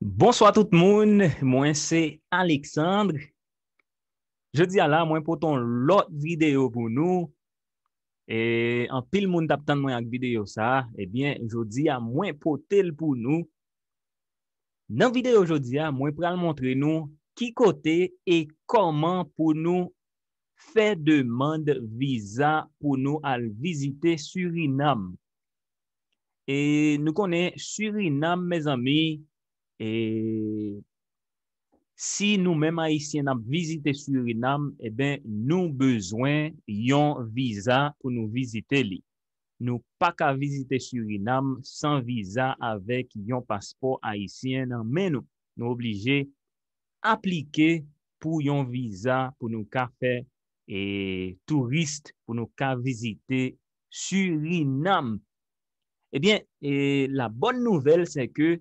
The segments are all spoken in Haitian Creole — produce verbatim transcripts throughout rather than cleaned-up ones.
Bonswa tout moun, mwen se Alexandre. Jodi a la, mwen pote yon lòt videyo pou nou. E anpil moun t ap tann mwen ak videyo sa a. Ebyen, jodi a, mwen pote l pou nou. Nan videyo jodi a, mwen pral montre nou ki kote e kòman pou nou fè demann viza pou nou al vizite Surinam. E nou konnen Surinam, mezanmi, e si nou menm Ayisyen n ap vizite Surinam, eben, nou bezwen yon viza pou nou vizite li. Nou pa ka vizite Surinam san viza avèk yon paspò ayisyen nan men nou. Nou oblije aplike pou yon viza pou nou ka fè e touris, pou nou ka vizite Surinam. Ebyen, e la bòn nouvèl se ke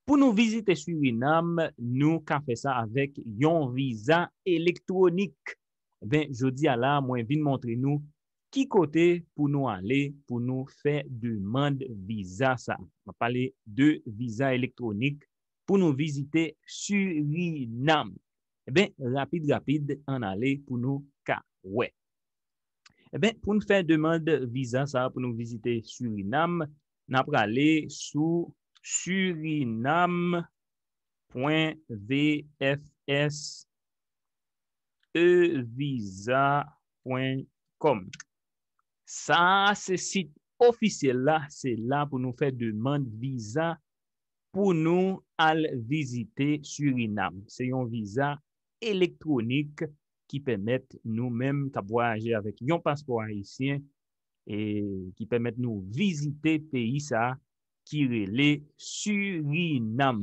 pou nou vizite Surinam, nou ka fè sa avèk yon viza elektwonik. Ebyen, jodi a la, mwen vin montre nou ki kote pou nou ale pou nou fè demann viza sa. M ap pale de viza elektwonik pou nou vizite Surinam. Eben, rapid, rapid, ann ale pou nou ka wè. Eben, pou n fè demann viza sa pou nou vizite Surinam, n ap prale sou surinam pwen V F S e viza pwen kòm. Sa a se sit ofisyèl la, se la pou nou fè demann viza pou nou al vizite Surinam. Se yon viza elektwonik ki pèmèt nou menm k ap vwayaje avèk yon paspò ayisyen e ki pèmèt nou vizite peyi sa a ki rele Surinam.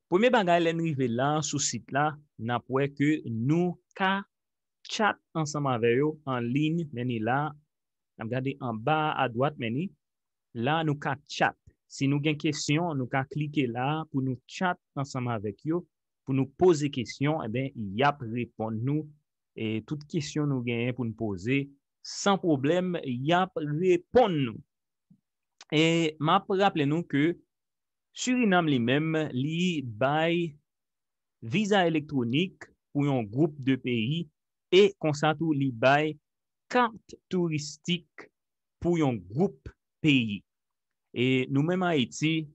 Premye bagay, lè n rive la sou sit la, n ap wè ke nou ka chat ansanm avè yo an liy, men ni la, n ap gade anba a dwat, men ni la, nou ka chat. Si nou gen kesyon, nou ka klike la pou nou chat ansanm avèk yo, pou nou poze kesyon, eben, y ap reponn nou e tout kesyon nou genyen pou n poze, san pwoblèm, y ap reponn nou. E m ap raple nou ke Surinam li menm, li bay viza elektwonik pou yon gwoup de peyi e konsa tou li bay kat touristik pou yon gwoup peyi. E nou menm Ayiti,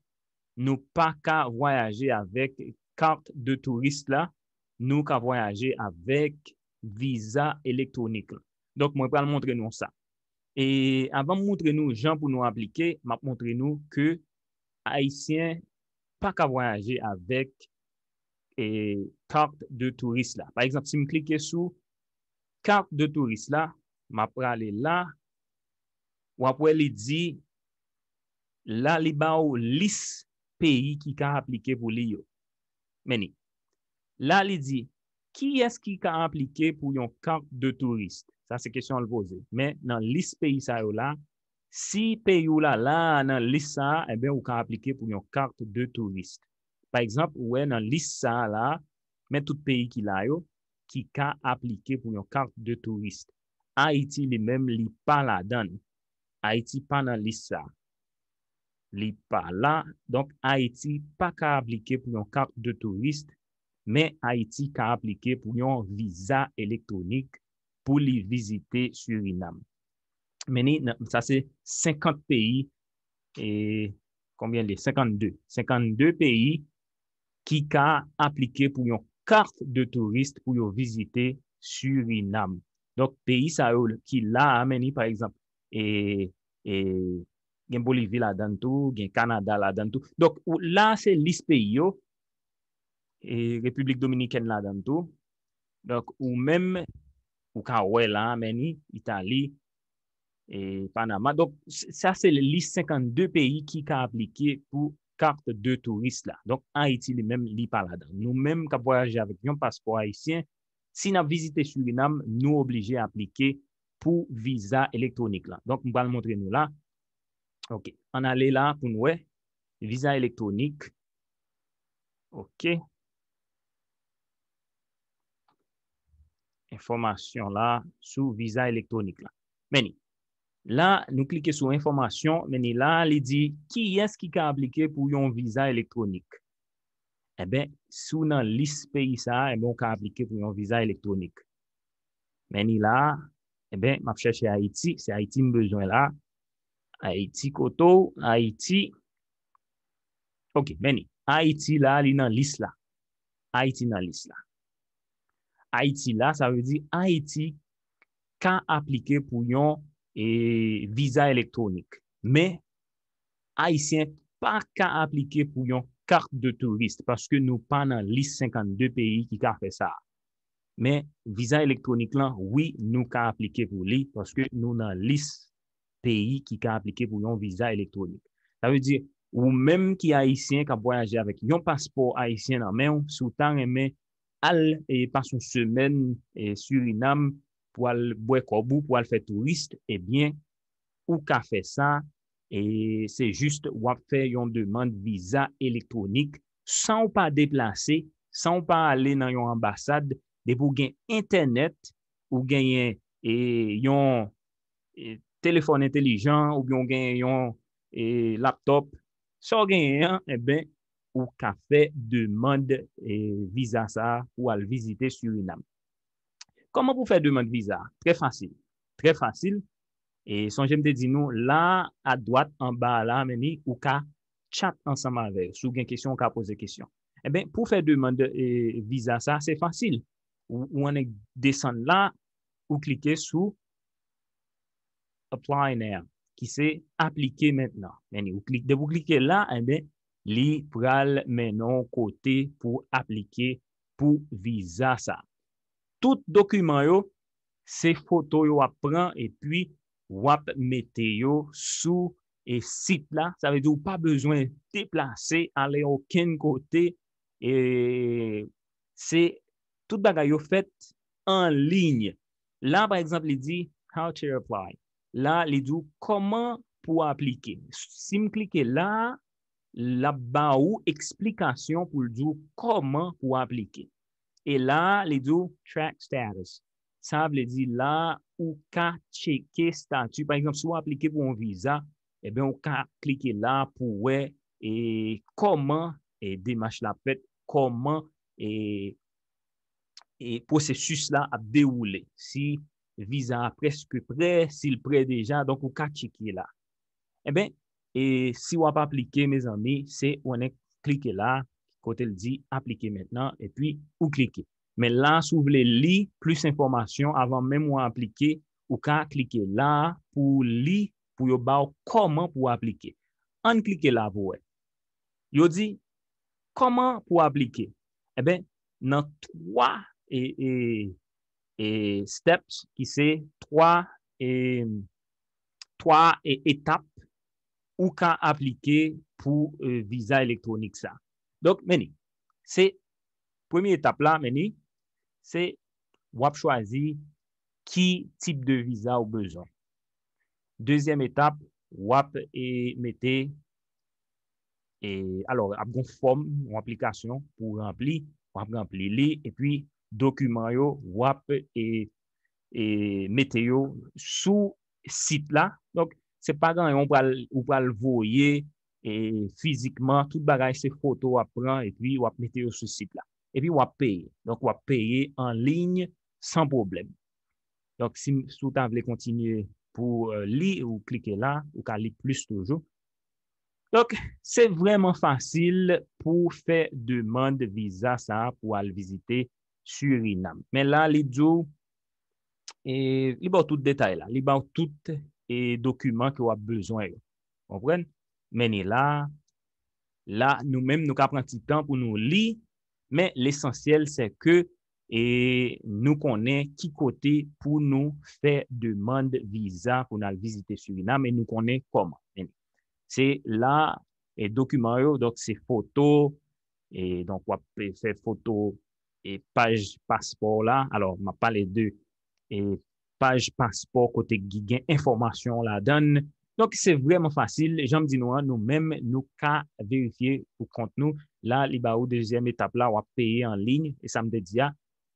nou pa ka vwayaje avèk kat de touris la, nou ka vwayaje avèk viza elektwonik la. Donk, mwen pral montre nou sa. E avan m montre nou jan pou nou aplike, m ap montre nou ke Ayisyen pa ka vwayaje avèk e, kat de touris la. Pa egzanp, si m klike sou kat de touris la, m ap prale la, w ap wè li di, la li ba w lis peyi ki ka aplike pou li yo. Men ni. La li di, kiyès ki ka aplike pou yon kat de touris? Sa se kesyon l poze. Men nan lis peyi sa yo la, si peyi w la la a nan lis sa a, eben, ou ka aplike pou yon kat de touris. Pa egzanp, ou wè nan lis sa a la, men tout peyi ki la yo, ki ka aplike pou yon kat de touris. Ayiti li menm, li pa ladan l. Ayiti pa nan lis sa a. Li pa la, donk Ayiti pa ka aplike pou yon kat de touris, men Ayiti ka aplike pou yon viza elektwonik pou li vizite Surinam. Men ni, nan, sa se senkant peyi, e konbyen li ye? Senkannde. Senkannde peyi ki ka aplike pou yon kat de touris pou yo vizite Surinam. Donk, peyi sa yo ki la a, men ni, pa egzanp, e, e, gen Bolivi ladan l tou, gen Kanada ladan l tou. Donk, ou, la a se lis peyi yo, e Repiblik Dominikèn ladan l tou. Donk, ou menm, ou ka wè la a, men ni, Itali, e Panama. Donk, s-, sa se lis senkannde peyi ki ka aplike pou kat de touris la. Donk, Ayiti li menm, li pa ladan. Nou menm k ap vwayaje avèk yon paspò ayisyen, si n ap vizite Surinam, nou oblije aplike pou viza elektwonik la. Donk, m pral montre nou la. Ok, ann ale la pou n wè viza elektwonik. Ok. Enfòmasyon la sou viza elektwonik la. Men ni. La, nou klike sou enfòmasyon, men ni la, li di kiyès ki ka aplike pou yon viza elektwonik. Enben, si w nan lis peyi sa a, enben, w ka aplike pou yon viza elektwonik. Men ni la, enben, m ap chèche Ayiti, se Ayiti m bezwen la. Ayiti kote w, Ayiti. Ok, men ni. Ayiti la, li nan lis la. Ayiti nan lis la. Ayiti la, sa vle di Ayiti ka aplike pou yon e, viza elektwonik. Men, Ayisyen pa ka aplike pou yon kat de touris paske nou pa nan lis senkannde peyi ki ka fè sa. Men, viza elektwonik lan, wi, nou ka aplike pou li paske nou nan lis peyi ki ka aplike pou yon viza elektwonik. Sa vle di, ou menm ki Ayisyen k ap vwayaje avèk yon paspò ayisyen nan men w, si w ta renmen al e pase yon semèn e Sirinam pou al bwè kòb ou, pou al fè touris, ebyen, ou ka fè sa. E se jis w ap fè yon demann viza elektwonik san w pa deplase, san w pa ale nan yon anbasad, depi w gen entènèt, ou genyen e, yon e, telefòn entelijan, oubyen w genyen yon e, laptòp, sa w genyen an, enben, ou ka fè demann e, viza sa a pou al vizite Sirinam. Kòman pou fè demann viza? Trè fasil. Trè fasil. E sonje m te di nou, la, adwat, anba a la, men ni, ou ka chat ansanm avè yo. Si w gen kesyon, ou ka poze kesyon. Enben, pou fè demann e, viza sa, se fasil. Ou, ou annik desann la, ou klike sou Apply Now, ki se aplike mentnan. Men ni, ou klik, depi w klike la, enben, li pral mennen w kote pou aplike pou viza sa. Tout dokiman yo, se foto yo w ap pran epi w ap mete yo sou e sit la. Sa vle di ou pa bezwen deplase, ale okenn kote. E se tout bagay yo fèt an liy. La, pa egzanp, li di, "How to apply." La, li di w kòman pou aplike. Si m klike la, l ap ba ou eksplikasyon pou l di w kòman pou aplike. E la, li di w track status. Sa vle di la, ou ka tcheke stati. Pa egzanp, si w aplike pou yon viza, ebyen, ou ka klike la pou wè e, kòman e, demach la ap fèt, kòman e, e, pwosesis la ap dewoule. Si viza a prèske prè, si l prè deja, donk ou ka tcheke la. Enben, e, si w ap aplike, mezanmi, se w annik klike la, kote l di aplike mentnan, epi ou klike. Men la, si w vle li plis enfòmasyon avan menm w aplike, ou ka klike la pou w li, pou yo ba w kòman pou w aplike. Ann klike la pou w wè. Yo di, kòman pou w aplike? Enben, nan twa e, e, e, steps, ki se twa e, twa e, etap, ou ka aplike pou e, viza elektwonik sa. Donk, men ni, se premye etap la, men ni, se w ap chwazi ki tip de viza ou bezwen. Dezyèm etap, w ap e, mete, e, alò, ap gon fòm, yon aplikasyon pou w ranpli, w ap ranpli li, epi dokiman yo, w ap e, e, mete yo sou sit la. Donk, se pa gen anyen ou pral, ou pral voye e, fizikman, tout bagay se foto w ap pran, epi w ap mete yo sou sit la. Epi w ap peye. Donk, w ap peye an liy san pwoblèm. Donk, si, si w ta vle kontinye pou e, li, ou klike la, ou ka li plis toujou. Donk, se vrèman fasil pou fè demann viza sa a pou al vizite Surinam. Men la, li di w, e, li ba w tout detay la. Li ba w tout e, dokiman ke w ap bezwen yo. Konprann? Men ni la, la, nou menm, nou ka pran ti tan pou nou li, men lesansyèl, se ke e, nou konnen ki kote pou nou fè demann viza pou n al vizite Surinam, e nou konnen kòman. Se la, e, dokiman yo, donk se foto, e, donk w ap fè foto e, paj paspò w la. Alò, m ap pale de e, paj paspò kote ki gen enfòmasyon w ladan l. Donk, se vrèman fasil. Jan m di nou an, nou menm, nou ka verifye pou kont nou. La, li ba ou dezyèm etap la, w ap peye an liy, e sa m te di a,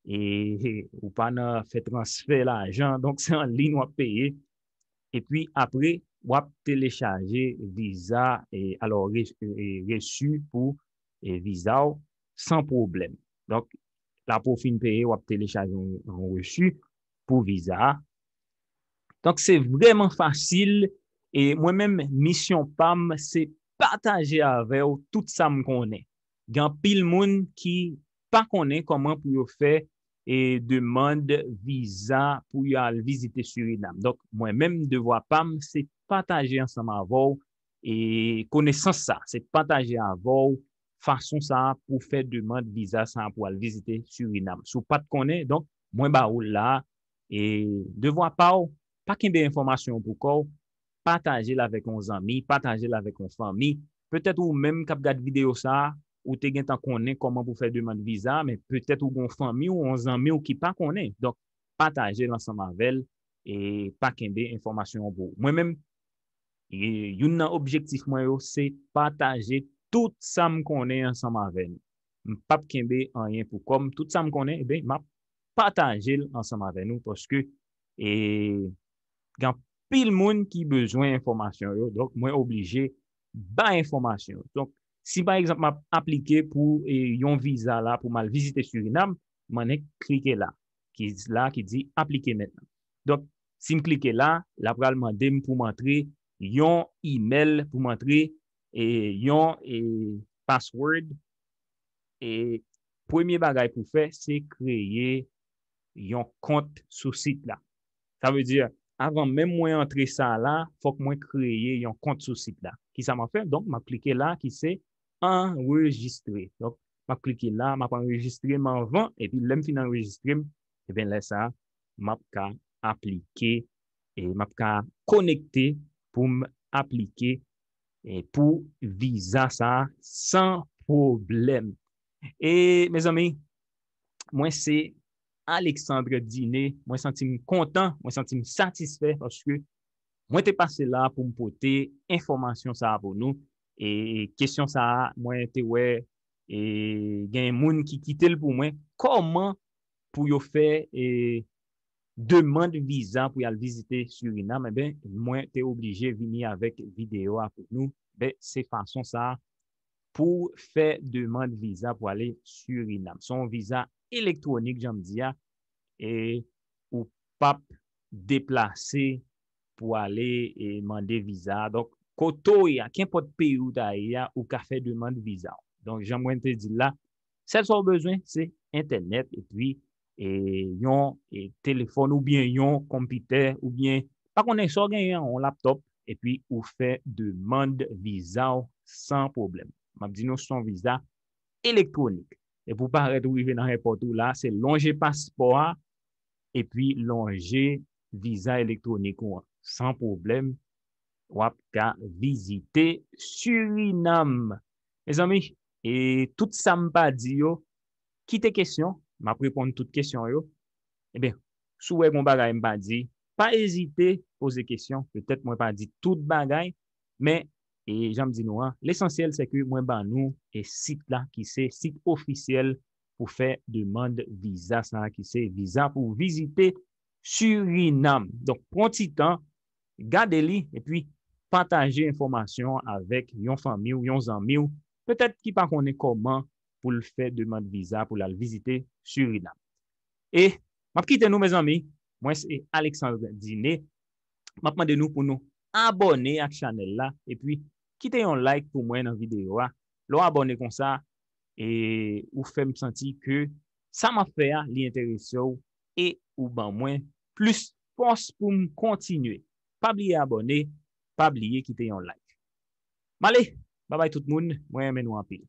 e ou pa nan fè transfè lajan, donk se an liy w ap peye. Epi apre, w ap telechaje viza, e, alò, re, e, resi pou e, viza w san pwoblèm. Donk, la pou w fin peye, w ap telechaje yon, yon resi pou viza a. Donk, se vrèman fasil. E mwen menm, misyon pa m, se pataje avè w tout sa m konnen. Gen anpil moun ki pa konnen kòman pou yo fè e demann viza pou yo al vizite Surinam. Donk, mwen menm, devwa pa m, se pataje ansanm avè w e konesans sa, se pataje avè w fason sa pou fè demann viza sa pou al vizite Surinam. Si w pa t konnen, donk, mwen ba ou l la, e devwa pa w, pa kenbe enfòmasyon pou kò w, pataje l avèk yon zanmi, pataje l avèk yon fanmi. Petèt ou menm k ap gad videyo sa, ou te gentan konnen kòman pou fè demann viza, men petèt ou gen yon fanmi w, yon zanmi w ki pa konnen. Donk, pataje l ansanm avè l e pa kenbe enfòmasyon an pou ou. Mwen menm, e, youn nan objektif mwen yo, se pataje tout sa m konnen ansanm avè nou. M p ap kenbe anyen pou kò m. Tout sa m konnen, eben, m ap pataje l ansanm avè nou paske, e, gen anpil moun ki bezwen enfòmasyon yo. Donk, mwen oblije bay enfòmasyon yo. Donk, si pa egzanp m ap aplike pou, e, yon viza la pou m al vizite Surinam, m annik klike la, ki la ki di aplike mentnan. Donk, si m klike la, l ap pral mande m pou m antre yon imèl, pou m antre, e, yon, e, password. E premye bagay pou fè, se kreye yon kont sou sit la. Sa vle di, avan menm mwen antre sa la, fòk mwen kreye yon kont sou sit la. Kisa m ap fè? Donk, m ap klike la, ki se anrejistre. Donk, m ap klike la, m ap anrejistre m anvan, epi lè m fin anrejistre m, eben, lè sa a, m ap ka aplike, e m ap ka konekte pou m aplike, e pou viza sa a san pwoblèm. E, mezanmi, mwen se Alexandre Diné. Mwen santi m kontan, mwen santi m satisfè paske mwen te pase la pou m pote enfòmasyon sa a pou nou. E kesyon sa a, mwen te wè, e gen moun ki kite l pou mwen. Kòman pou yo fè, e, demann viza pou y al vizite Surinam? Eben, mwen te oblije vini avèk videyo a pou nou. Ben, se fason sa a pou fè demann viza pou ale Surinam. Se yon viza elektwonik, jan m di a, e ou p ap deplase pou ale, e, mande viza. Donk, kote w ye a, kenpòt peyi w ta ye a, ou ka fè demann viza w. Donk, jan mwen te di l la, sèl sa w bezwen, se entènèt, epi, e, yon, e, telefòn oubyen yon konpitè, oubyen, pa konnen sa w genyen an, yon laptòp, epi ou fè demann viza w san pwoblèm. M ap di nou, se yon viza elektwonik. Epi w parèt ou rive nan èpòt ou la, se lonje paspò a, epi lonje viza elektwonik ou an. San pwoblèm, w ap ka vizite Surinam. Mezanmi, e tout sa m pa di yo, kite kesyon, m ap reponn tout kesyon yo. Eben, si w wè gon bagay m pa di, pa ezite poze kesyon. Petèt mwen pa di tout bagay, men, e jan m di nou an, lesansyèl se ke mwen ban nou, e, sit la ki se sit ofisyèl pou fè demann viza sa a ki se viza pou vizite Surinam. Donk, pran ti tan, gade li, epi pataje enfòmasyon avèk yon fanmi w, yon zanmi w, petèt ki pa konnen kòman pou l fè demann viza pou l al vizite Surinam. E m ap kite nou, mezanmi. Mwen se Alexandre Diné. M ap mande nou pou nou abòne ak chanèl la, epi kite yon like pou mwen nan videyo a. Lè w abòne konsa, e ou fè m santi ke sa m ap fè a, li enterese w, e ou ban mwen plis fòs pou m kontinye. Pa bliye abòne, pa bliye kite yon like. M ale, babay tout moun, mwen renmen nou anpil.